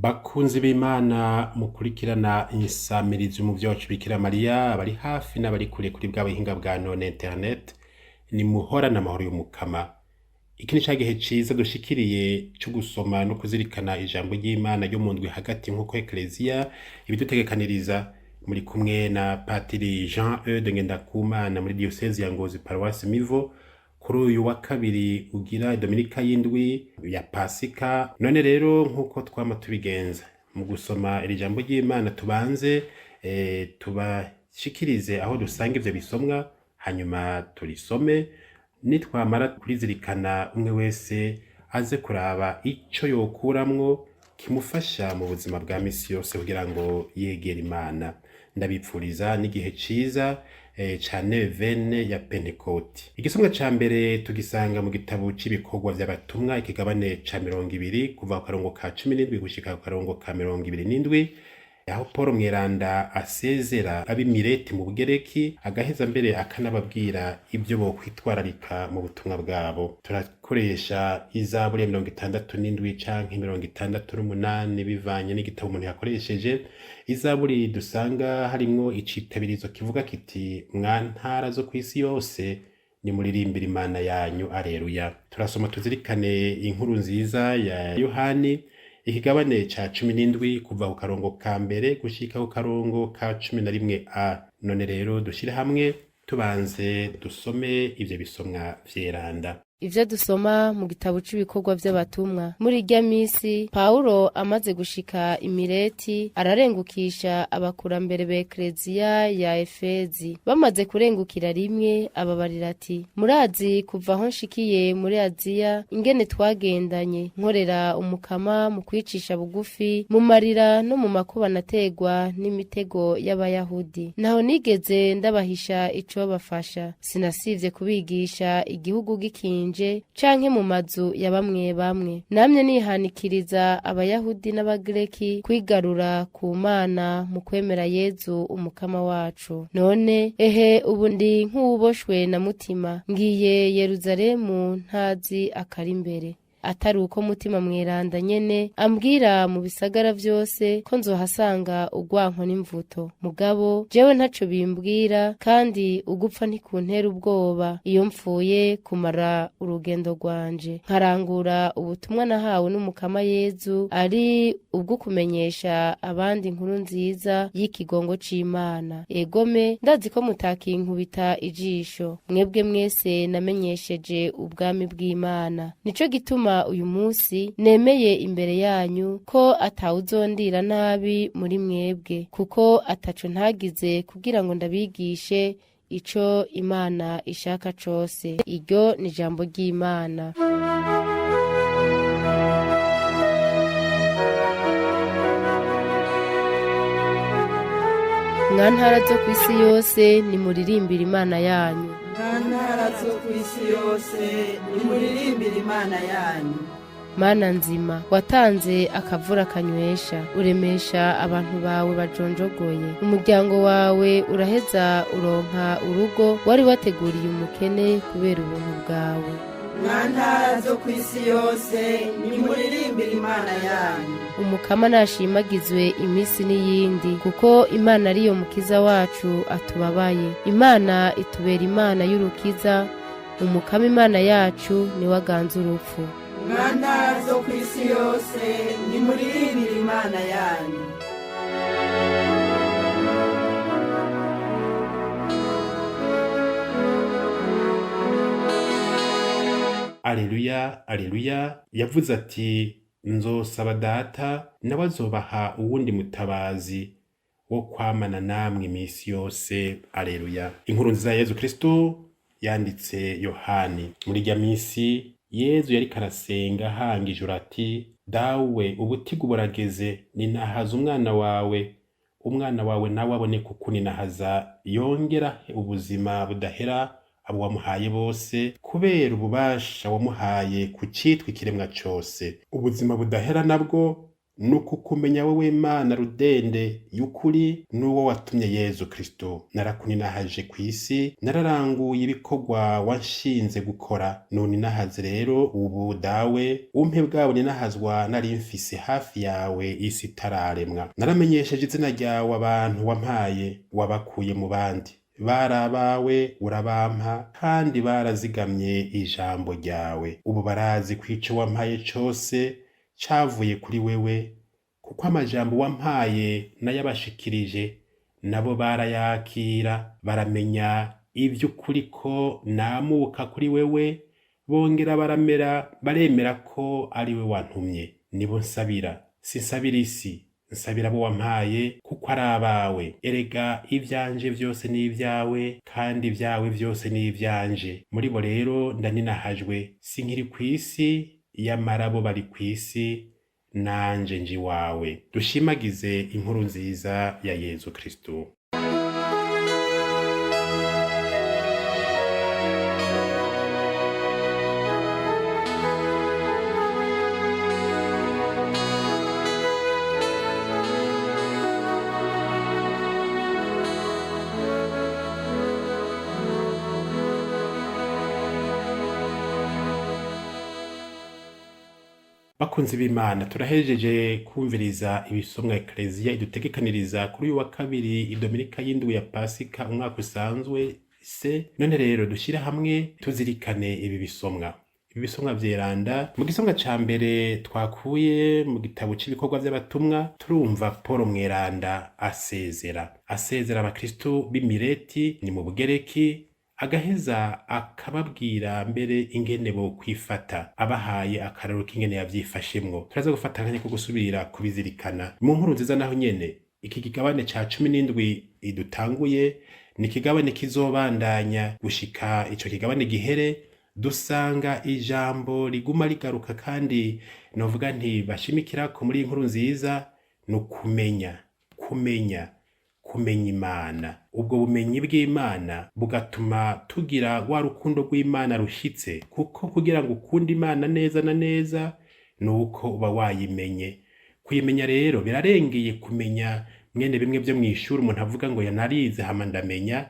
Bakunzi b'Imana mukurikirana insamirizi umuvyeyi wacu Bikira Mariya, abari hafi n'abari kure kuri bwa buhinga bwa none internet, nimuhorane amahoro y'Umukama. Iki ni ca gihe ciza dushikiriye co gusoma no kuzirikana ijambo ry'Imana ryo mu ndwi hagati nk'uko Ekereziya ibidutegekaniriza. Muri kumwe na Patiri Jean Eudes Ngendakumana muri Diyosezi ya Ngozi, Paruwasi Mivo, kuri uyu wa kabiri ugira Dominika y'indwi ya Pasika. None rero, nk'uko twama tubigenza mu gusoma iri jambo ry'Imana, tubanze tubashikirize aho dusanga ivyo bisomwa, hanyuma turisome. Nitwamara kurizirikana, umwe wese aze kuraba ico yokuramwo kimufasha mu buzima bwa misi yose kugira ngo yegere Imana. Ndabipfuriza n'igihe ciza ca Nevene ya Pentekoti. Igisomwa ca mbere tugisanga mu gitabo c'ibikorwa vy'abatumwa, ikigabane ca 20, kuva ku karongo ka 17 gushika ku karongo ka 27, aho Paul Mweranda asezera ab'imireti mu Bugereki, agaheza mbere akanababwira ibyo bokwitwararika mu butumwa bwabo. Turakoresha izaburi ya 67 canke 68, bivanye n'igitabo umuntu yakoresheje. Izaburi dusanga harimwo icitabirizo kivuga kiti: "Mwa ntara zo kw'isi yose, nimuririmbire Imana yanyu, areruya." Turasoma tuzirikane inkuru nziza ya Yohani, ikigabane ca 17, kuva ku karongo ka mbere gushika ku karongo ka 11 a. None rero dushire hamwe, tubanze dusome ivyo bisomwa vyeranda. Ivyo dusoma mu gitabo c'ibikorwa vy'abatumwa. Muri irya misi, Pawulo amaze gushika Imireti, ararengukisha abakurambere b'Ekleziya ya Efezi. Bamaze kurengukira rimwe, ababarira ati: "Murazi kuva aho nshikiye muri Aziya ingene twagendanye, nkorera Umukama mu kwicisha bugufi, mu marira no mu makuba nategwa n'imitego y'Abayahudi. Ntaho nigeze ndabahisha icobafasha. Sinasivye kubigisha igihugu gikinje canke mu mazu ya bamwe bamwe. Namye nihanikiriza Abayahudi n'Abagreki kwigarura ku Mana mu kwemera Yezu Umukama wacu. None ehe, ubu ndi nk'uwuboshwe na Mutima, ngiye Yeruzalemu ntazi akari imbere, atari uko Mutima Mweranda nyene ambwira mu bisagara vyose ko nzohasanga urwanko n'imvuto. Mugabo jewe ntaco bimbwira, kandi ugupfa ntikuntera ubwoba. Iyo mpfuye kumara urugendo rwanje, nkarangura ubutumwa nahawe n'Umukama Yezu, ari ubwo kumenyesha abandi inkuru nziza y'ikigongo c'Imana. Egome, ndazi ko mutakinkubita ijisho, mwebwe mwese namenyesheje ubwami bw'Imana. Nico gituma uyu munsi nemeye imbere yanyu ko atawuzondira nabi muri mwebwe, kuko ataco ntagize kugira ngo ndabigishe ico Imana ishaka cose." Iryo ni ijambo ry'Imana. Mwa ntara zo kw'isi yose, nimuririmbire Imana yanyu. Mwa ntara zo kw'isi yose, nimuririmbire Imana yanyu. Mana nzima, watanze akavura kanywesha, uremesha abantu bawe bajonjogoye. Umuryango wawe uraheza uronka urugo wari wateguriye umukene kubera ubuntu bwawe. Mwa ntara zo kw'isi yose, nimuririmbire Imana yanyu. Umukama nashimagizwe iminsi n'iyindi, kuko Imana ariyo mukiza wacu atubabaye. Imana itubera Imana y'urukiza. Umukama Imana yacu niwe aganza urupfu. Mwa ntara zo kw'isi yose, nimuririmbire Imana yanyu. Aleluya, aleluya. Yavuze ati: "Nzosaba Data, nawe azobaha uwundi mutabazi wo kwamana namwe iminsi yose." Aleluya. Inkuru nziza ya Yezu Kristo yanditse Yohani. Muri irya minsi, Yezu yariko arasenga ahanga ijuru ati: "Dawe, ubutigu burageze, ninahaza umwana wawe, umwana wawe nawe abone kukuninahaza, yongera ubuzima budahera abo wamuhaye bose, kubera ububasha wamuhaye ku citwa ikiremwa cose." Ubuzima budahera nabwo Ni ukukumenya wewe Mana rudende y'ukuri n'uwo watumye Yezu Kristo. Narakuninahaje kw'isi, nararanguye ibikorwa wanshinze gukora. Nuninahaze rero ubu Dawe, umpe bwa buninahazwa nari mfise hafi yawe isi itararemwa. Naramenyesheje izina ryawe abantu wampaye, wabakuye mu bandi. Bari abawe urabampa, kandi barazigamye ijambo ryawe. Ubu barazi ko ico wampaye cose cavuye kuri wewe, kuko amajambo wampaye nayabashikirije, nabo barayakira, baramenya ivy'ukuri ko namuka kuri wewe, bongera baramera baremera ko ari we wantumye. Nibo nsabira, sinsabira isi, nsabira abo wampaye kuko ari abawe. Erega ivyanje vyose ni ivyawe, kandi ivyawe vyose ni ivyanje. Muri bo rero ndaninahajwe, sinkiri kw'isi, yamara bo bari kw'isi, nanje nje iwawe. Dushimagize inkuru nziza ya Yezu Kristo. Bakunzi b'Imana, turahejeje kumviriza ibisomwa Ekereziya idutegekaniriza kuri uyu wa kabiri, idominika y'indwi ya Pasika umwaka usanzwe se. None rero dushyire hamwe tuzirikane ibi bisomwa. Ibi bisomwa vyeranda, mu gisomwa ca mbere twakuye mu gitabo c'ibikorwa vy'abatumwa, turumva Paul Mweranda asezera. Asezera abakristo b'Imireti ni mu Bugereki, agaheza akababwira mbere ingene bo kwifata, abahaye akararo k'ingene yavyifashemwo. Turaza gufata akanya ko gusubira kubizirikana. Mu nkuru nziza naho nyene, iki kigabane ca 17 idutanguye ni ikigabane kizobandanya gushika ico kigabane gihere. Dusanga ijambo riguma rigaruka kandi novuga nti bashimikirako muri iyi nkuru nziza ni ukumenya, kumenya, kumenya Imana. Ubwo bumenyi bw'Imana bugatuma tugira rwa rukundo rw'Imana rushitse, kuko kugira ngo ukunde Imana neza na neza ni uko uba wayimenye. Kuyimenya rero birarengeye kumenya mwene bimwe vyo mw'ishuri umuntu avuga ngo yanarize hama ndamenya.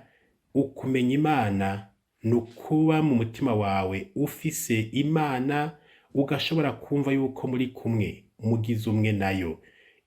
Ukumenya Imana ni ukuba mu mutima wawe ufise Imana, ugashobora kumva yuko muri kumwe, mugize umwe nayo.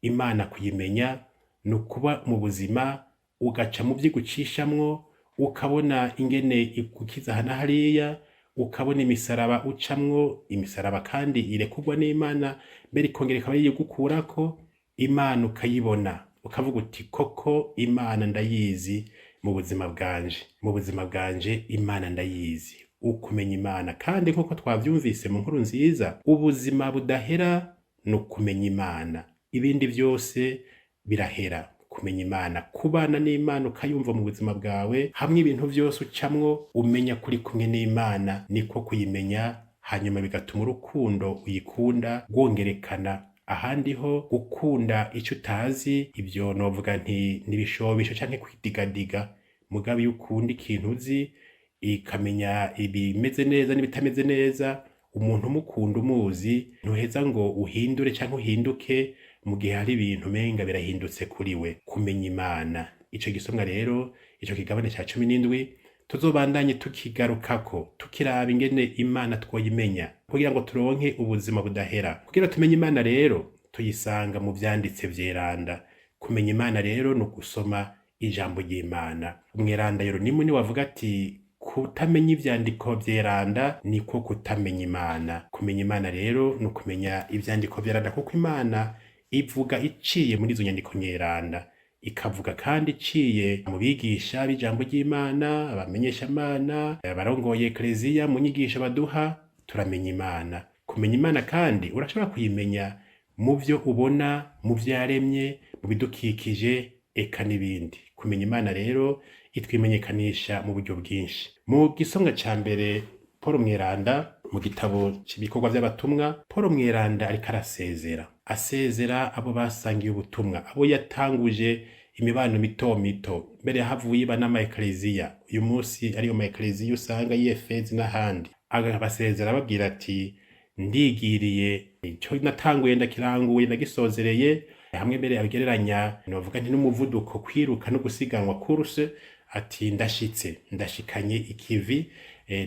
Imana kuyimenya ni ukuba mu buzima ugaca mu vyigucishamwo, ukabona ingene igukiza aha na hariya, ukabona imisaraba ucamwo, imisaraba kandi irekurwa n'Imana, mbere ikongera ikaba ariyo igukurako. Imana ukayibona, ukavuga uti koko Imana ndayizi mu buzima bwanje, mu buzima bwanje Imana ndayizi. Ukumenya Imana kandi nk'uko twavyumvise mu nkuru nziza, ubuzima budahera ni ukumenya Imana, ibindi vyose birahera. Kumenya Imana, kubana n'Imana ukayumva mu buzima bwawe, hamwe ibintu vyose ucamwo umenya kuri kumwe n'Imana, niko kuyimenya. Hanyuma bigatuma urukundo uyikunda rwongerekana. Ahandi ho gukunda ico utazi, ivyo novuga nti n'ibishobisho canke kwidigadiga. Mugabo iyo ukunda ikintu uzi, ikamenya ibimeze neza n'ibitameze neza, umuntu umukunda umuzi, ntuheza ngo uhindure canke uhinduke mu gihe hari ibintu umenga birahindutse kuri we. Kumenya Imana, ico gisomwa rero, ico kigabane ca 17 tuzobandanye tukigarukako, tukiraba ingene Imana twoyimenya kugira ngo turonke ubuzima budahera. Kugira tumenye Imana rero tuyisanga mu vyanditse vyeranda. Kumenya Imana rero ni ugusoma ijambo ry'Imana. Umweranda Yeronimu niwe avuga ati kutamenya ivyandiko vyeranda niko kutamenya Imana. Kumenya Imana rero ni ukumenya ivyandiko vyeranda, kuko Imana ivuga iciye muri izo nyandiko nyeranda, ikavuga kandi iciye mu bigisha b'ijambo ry'Imana, abamenyeshamana, abarongoye Ekereziya mu nyigisho baduha, turamenya Imana. Kumenya Imana kandi urashobora kuyimenya mu vyo ubona, mu vyo yaremye, mu bidukikije, eka n'ibindi. Kumenya Imana rero itwimenyekanisha mu buryo bwinshi. Mu gisonga ca mbere, Paul Mweranda mu gitabo c'ibikorwa vy'abatumwa, Paul Mweranda ariko arasezera, asezera abo basangiye ubutumwa, abo yatanguje imibano mito mito, mbere havuye iba n'ama ekleziya, uyu munsi ariyo ma ekleziya usanga y'Efezi n'ahandi. Abasezera ababwira ati ndigiriye Ico natanguye ndakiranguye, ndagisozereye. Hamwe mbere abigereranya, novuga nti n'umuvuduko, kwiruka no gusiganwa, course, ati ndashitse, ndashikanye ikivi.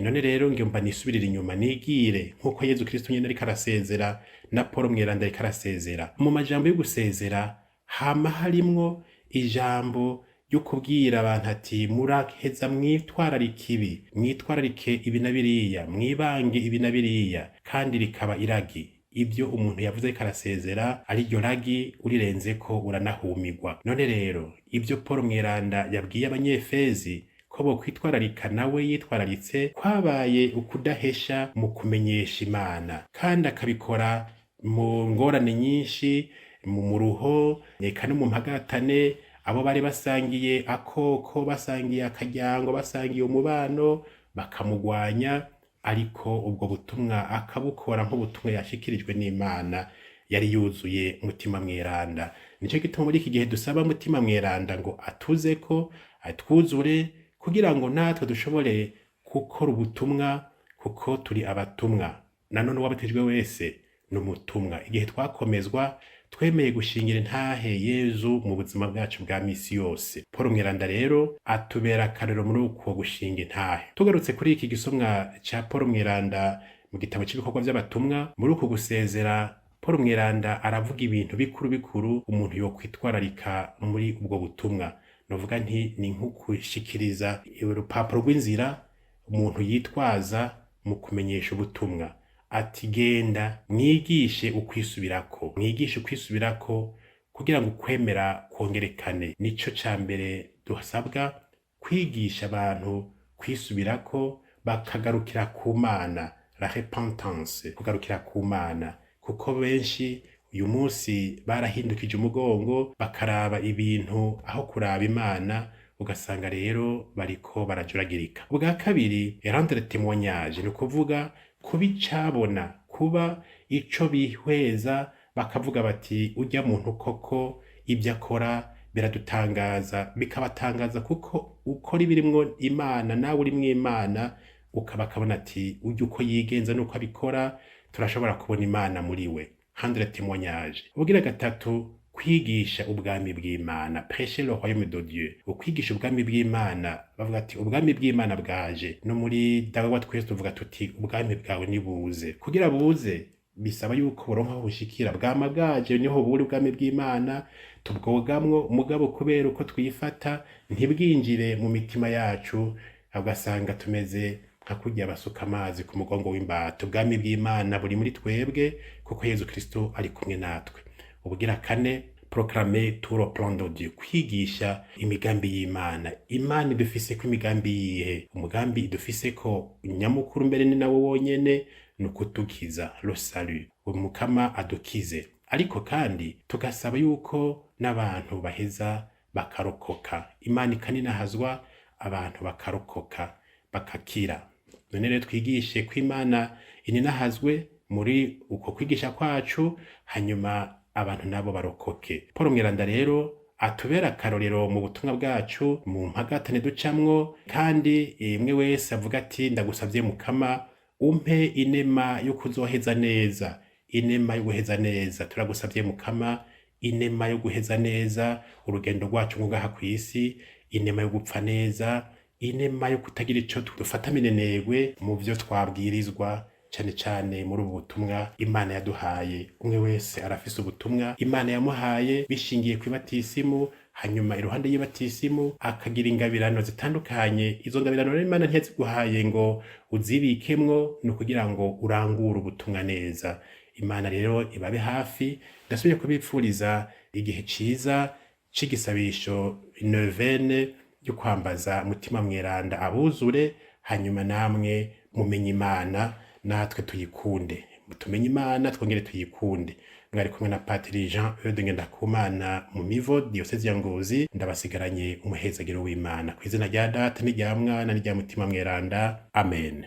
None rero ngomba nisubirire inyuma nigire nk'uko Yezu Kristo nyene ariko arasezera, na Paul Mweranda ariko arasezera. Mu majambo yo gusezera hama harimwo ijambo ryo kubwira abantu ati muraheza mwitwararike ibi, mwitwararike ibi na biriya, mwibange ibi na biriya, kandi rikaba iragi. Ibyo umuntu yavuze ariko arasezera ari ryo ragi, urirenzeko uranahumirwa. None rero ibyo Paul Mweranda yabwiye Abanyefezi ko bokwitwararika, nawe yitwararitse, kwabaye ukudahesha mu kumenyesha Imana, kandi akabikora mu ngorane nyinshi, mu muruho, eka no mu mpagatane. Abo bari basangiye akoko, basangiye akaryango, basangiye umubano, bakamugwanya, ariko ubwo butumwa akabukora nk'ubutumwa yashikirijwe n'Imana yari yuzuye Mutima Mweranda. Nico gituma muri iki gihe dusaba Mutima Mweranda ngo atuze ko atwuzure, kugira ngo natwe dushobore gukora ubutumwa, kuko turi abatumwa. Nanone uwabatijwe wese ni umutumwa. Igihe twakomezwa, twemeye gushingira intahe Yezu mu buzima bwacu bwa misi yose. Paul Mweranda rero atubera akarero muri uko gushinga intahe. Tugarutse kuri iki gisomwa ca Paul Mweranda mu gitabo c'ibikorwa vy'abatumwa, muri uku gusezera Paul Mweranda aravuga ibintu bikuru bikuru umuntu yokwitwararika muri ubwo butumwa. Novuga nti ni nko gushikiriza urupapuro rw'inzira umuntu yitwaza mu kumenyesha ubutumwa. Ati genda mwigishe ukwisubirako, mwigishe ukwisubirako kugira ngo ukwemera kongerekane. Nico ca mbere dusabwa, kwigisha abantu kwisubirako bakagarukira ku Mana, la repentance, kugarukira ku Mana, kuko benshi uyu munsi barahindukije umugongo, bakaraba ibintu aho kuraba Imana, ugasanga rero bariko barajuragirika. Ubwa kabiri, rendre témoignage, ni ukuvuga kuba icabona, kuba ico bihweza, bakavuga bati urya muntu koko ibyo akora biradutangaza, bikabatangaza, kuko ukora ibirimwo Imana, nawe urimwo Imana, ukaba akabona ati urya uko yigenza nuko abikora, turashobora kubona Imana muri we. Rendre témoignage. Ubugira gatatu, kwigisha ubwami bw'Imana, prêcher le royaume de Dieu. Ukwigisha ubwami bw'Imana, bavuga ati ubwami bw'Imana bwaje. No muri Dawe wa twese tuvuga tuti ubwami bwawe nibuze. Kugira buze bisaba yuko buronka aho bushikira. Bwama bwaje, niho buri ubwami bw'Imana, tubwogamwo, mugabo kubera uko twifata ntibwinjire mu mitima yacu, ugasanga tumeze nka kurya basuka amazi ku mugongo w'imbata. Ubwami bw'Imana buri muri twebwe kuko Yezu Kristo ari kumwe natwe. Ubugira kane, proclamer tout le plan de Dieu, kwigisha imigambi y'Imana. Imana idufise ko imigambi yihe? Umugambi idufise ko nyamukuru mbere ni nawo wonyene, ni ukudukiza, le salut. Umukama adukize, ariko kandi tugasaba yuko n'abantu baheza bakarokoka, Imana ikaninahazwa, abantu bakarokoka, bakakira. None rero twigishe ko Imana ininahazwe muri uko kwigisha kwacu, hanyuma abantu nabo barokoke. Paul Mweranda rero atubera akarorero mu butumwa bwacu, mu mpagatane ducamwo, kandi imwe wese avuga ati ndagusavye Mukama, umpe inema yo kuzoheza neza, inema yo guheza neza. Turagusavye Mukama inema yo guheza neza urugendo rwacu ngaha kw'isi, inema yo gupfa neza, inema yo kutagira ico dufata minenegwe mu vyo twabwirizwa, cane cane muri ubu butumwa Imana yaduhaye. Umwe wese arafise ubutumwa Imana yamuhaye bishingiye kw'ibatisimu, hanyuma iruhande y'ibatisimu akagira ingabirano zitandukanye. Izo ngabirano rero Imana ntiyaziguhaye ngo uzibikemwo, ni ukugira ngo urangure ubutumwa neza. Imana rero ibabe hafi. Ndasubiye kubipfuriza igihe ciza c'igisabisho, neuvaine yo kwambaza Mutima Mweranda abuzure, hanyuma namwe mumenye Imana, natwe tuyikunde. Tumenye Imana twongere tuyikunde. Mwari kumwe na Patiri Jean Eudes Ngendakumana mu Mivo, diyosezi ya Ngozi. Ndabasigaranye umuhezagiro w'Imana ku izina rya Data n'irya Mwana n'irya Mutima Mweranda. Amen.